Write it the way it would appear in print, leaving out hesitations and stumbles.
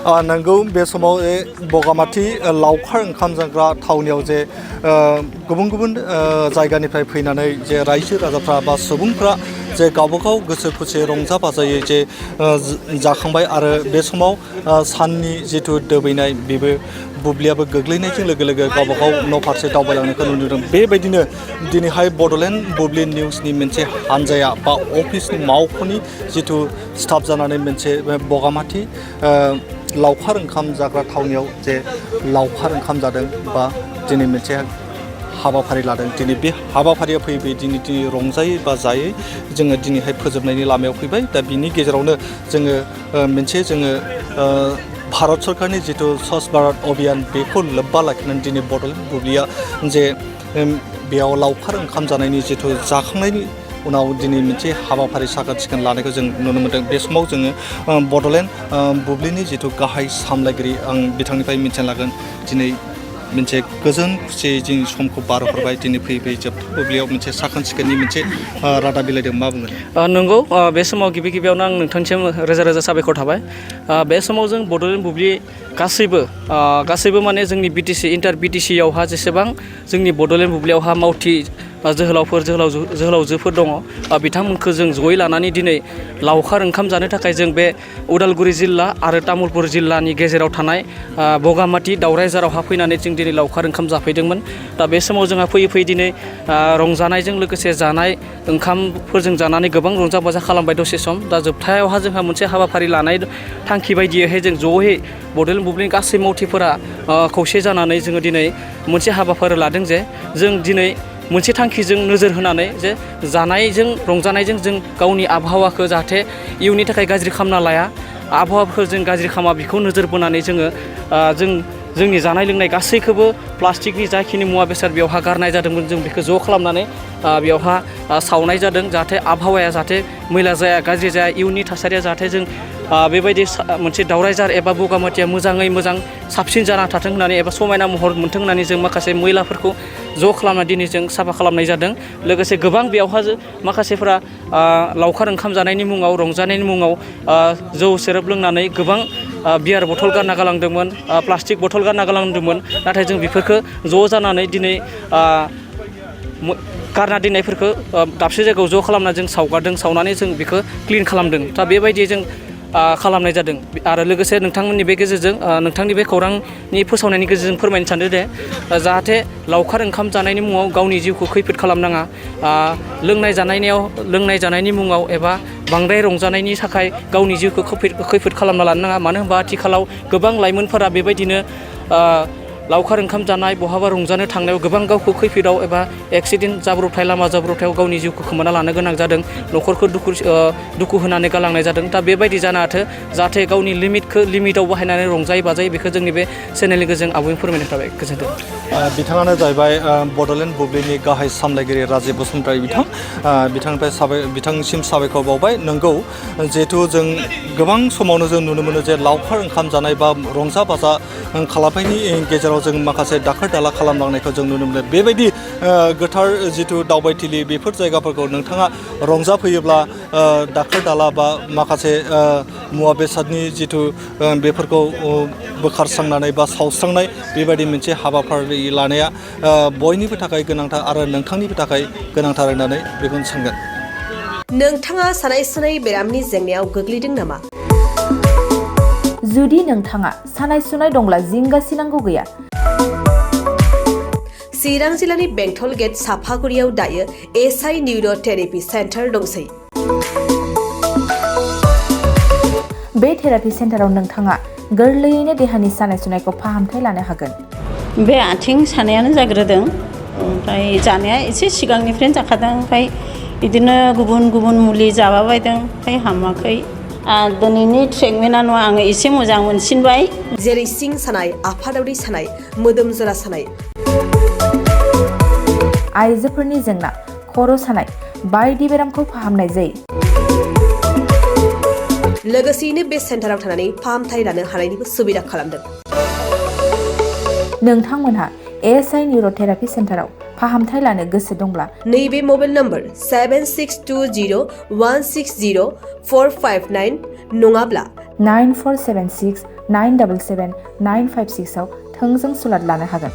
नंगौ बे समाव बगामाथि लावखार ओंखाम जाग्रा थावनियाव जे गुबुन गुबुन जायगानिफ्राय फैनानै जे रायजो राजाफ्रा बा सुबुंफ्रा जे गावबागाव गोसो खुसियै रंजा बाजायै जे जाखांबाय आरो बे समाव साननि जिथु दोबैनाय बेबो बुब्लियाबो गोग्लैनायजों लोगो लोगो गावबागाव न' फारसे दावबायलांनायखौ नुनो मोनदों। बेबायदिनो दिनैहाय बड'लेण्ड बुब्लि निउसनि मोनसे हान्जाया बा अफिसनि मावख'नि जिथु स्टाफ जानानै मोनसे बगामाथि लावखार ओंखाम जाग्रा थावनियाव जे लावखार ओंखाम जादों बा दिनै मोनसे हाबाफारि लादों। दिनै बे हाबाफारिया फैबाय दिनै रंजायै बा जायै जोङो दिनैहाय फोजोबनायनि लामायाव फैबाय। दा बिनि गेजेरावनो जोङो मोनसे भारत सरकारनि जिथु स्वच्छ भारत अभियान बेखौ लोब्बा लाखिनानै दिनै बड'लेण्ड बुब्लिया जे बेयाव लावखार ओंखाम जानायनि जिथु जाखांनायनि उनाव दिनै मोनसे हाबाफारि साखोन सिखोन लानायखौ जों नुनो मोनदों। बे समाव जोङो बड'लेण्ड बुब्लिनि जिथु गाहाय सामलायगिरि आं बिथांनिफ्राय मिथिनो लागोन दिनै मोनसे गोजोन खुसियै जोंनि समखौ बारहरबाय। दिनै फैयै जोबथा बुब्लियाव मोनसे साखोन सिखोननि मोनसे रादाब बिलाइदों मा बुंगोन? नंगौ बे समाव गिबियावनो आं नोंथांनिसिम रोजा रोजा साबायखर थाबाय। बे समाव जों बड'लेण्ड बुब्लि गासैबो माने जोंनि बिटिसि इन्टार बिटिसियावहा जेसेबां जोंनि बड'लेण्ड बुब्लियावहा मावथि जोहोलावजोफोर दङ बिथांमोनखौ जों जयै लानानै दिनै लावखार ओंखाम जानो थाखाय जों बे उदालगुरि जिल्ला आरो तामुलपुर जिल्लानि गेजेराव थानाय बगामाथि दावरायझारावहा फैनानै जों दिनै लावखार ओंखाम जाफैदोंमोन। दा बे समाव जोंहा फैयै दिनै रंजानायजों लोगोसे जानाय ओंखामफोरजों जानानै गोबां रंजा बाजा खालामबाय दसे सम। दा जोबथायावहा जोंहा मोनसे हाबाफारि लानाय थांखि बायदियैहाय जों जयै बड'लेण्ड बुब्लिनि गासै मावथिफोरा खौसे जानानै जोङो दिनै मोनसे हाबाफारि लादों जे जों दिनै मोनसे थांखिजों नोजोर होनानै जे जानायजों रंजानायजों जों गावनि आबहावाखौ जाहाथे इयुननि थाखाय गाज्रि खालामना लाया, आबहावाखौ जों गाज्रि खालामा बेखौ नोजोर बोनानै जोंनि जानाय लोंनाय गासैखौबो प्लास्टिकनि जाखिनि मुवा बेसाद बेवहा गारनाय जादोंमोन जों बेखौ ज' खालामनानै बेवहा सावनाय जादों जाहाथे आबहावाया जाहाथे मैला जाया, गाज्रि जाया, इयुननि थासारिया जाहाथे जों बेबायदि मोनसे दावरायझार एबा बगामाथिया मोजाङै मोजां साबसिन जाना थाथों होननानै एबा समायना महर मोन्थों होननानै जों माखासे मैलाफोरखौ ज' खालामना दिनै जों साफा खालामनाय जादों। लोगोसे गोबां बेयावहा माखासेफोरा लावखार ओंखाम जानायनि मुङाव रंजानायनि मुङाव जौ सेरेब लोंनानै गोबां बियार बथल गारना गालांदोंमोन, प्लास्टिक बथल गारना गालांदोंमोन। नाथाय जों बेफोरखौ ज' जानानै दिनै गारना दोननायफोरखौ दाबसे जायगायाव ज' खालामना जों सावनानै जों बेखौ क्लिन खालामदों। दा बेबायदि जों खालामनाय जादों। आरो लोगोसे नोंथांमोननि बे गेजेरजों नोंथांनि बे खौरांनि फोसावनायनि गेजेरजों फोरमायनो सानदों दे जाहाथे लावखार ओंखाम जानायनि मुङाव गावनि जिउखौ खैफोद खालामनाङा, लोंनाय जानायनि मुङाव एबा बांद्राय रंजानायनि थाखाय गावनि जिउखौ खैफोद खालामना लानो नाङा। मानो होनबा आथिखालाव गोबां लाइमोनफोरा बेबायदिनो लावखार ओंखाम जानाय बहाबा रंजानो थांनायाव गोबां गावखौ खैफोदाव एबा एक्सिडेन्ट जाब्रबथाय लामा जाब्रबथायाव गावनि जिउखौ खोमाना लानो गोनां जादों, न'खरखौ दुखु होनानै गालांनाय जादों। दा बेबायदि जानो हाथों जाहाथे गावनि लिमिटाव बाहायनानै रंजायै बाजायै बेखौ जोंनि बे चेनेलनि गेजेरजों आबुङै फोरमायनाय थाबाय। गोजोन्थों। बिथाङानो जाहैबाय बड'लेण्ड बुब्लिनि गाहाय सामलायगिरि राजिब बसुमतारी बिथांनिसिम साबायखर बावबाय। नंगौ जिहेथु जों गोबां समावनो जों नुनो मोनो जे लावखार ओंखाम जानाय बा रंजा बाजा खालामनायनि गेजेराव जों माखासे दाखोर दाला खालामलांनायखौ जों नुनो मोनो। बेबायदि गोथार जिथु दावबायथिलि बेफोर जायगाफोरखौ नोंथाङा रंजाफैयोब्ला दाखोर दाला बा माखासे मुवा बेसादनि जिथु बेफोरखौ बोखारस्रांनानै बा सावस्रांनाय बेबायदि मोनसे हाबाफारि लानाया बयनिबो थाखाय गोनांथार आरो नोंथांनिबो थाखाय गोनांथार होननानै बेखौनो सानगोन। नोंथाङा सानाय सुनाय बेरामनि जेंनायाव गोग्लैदों नामा? जुदि नोंथाङा सानाय सुनाय दंब्ला जिंगासिनांगौ गैया। चिरां जिल्लानि बेंटल गेट साफागुरियाव दायो एसआइ निउर' थेरापि सेन्टार दंसै। बे थेरापि सेन्टाराव नोंथाङा गोरलैयैनो देहानि सानाय सुनायखौ फाहामथाय लानो हागोन। बे आथिं सानायानो जाग्रोदों, ओमफ्राय जानाया एसे सिगांनिफ्रायनो जाखादों, ओमफ्राय बिदिनो गुबुन मुलि जाबाबायदों, ओमफ्राय हामाखै। दिनैनि ट्रिटमेन्टआ आङो एसे मोजां मोनसिनबाय। जेरै सिं सानाय, आफादावरि सानाय, मोदोम जरा सानाय, आइजोफोरनि जेंना, खर' सानाय बायदि बेरामखौ फाहामनाय जायो। लोगोसेयैनो बे सेन्टाराव थानानै फाहामथाय लानो हानायनिबो सुबिदा खालामदों। नोंथांमोनहा एसआइ निउर' थेरापि सेन्टाराव फाहामथाय लानो गोसो दंब्ला नैबे मबाइल नम्बर 7620160459 नङाब्ला 9476 977 956 आव थोंजों सुलाद लानो हागोन।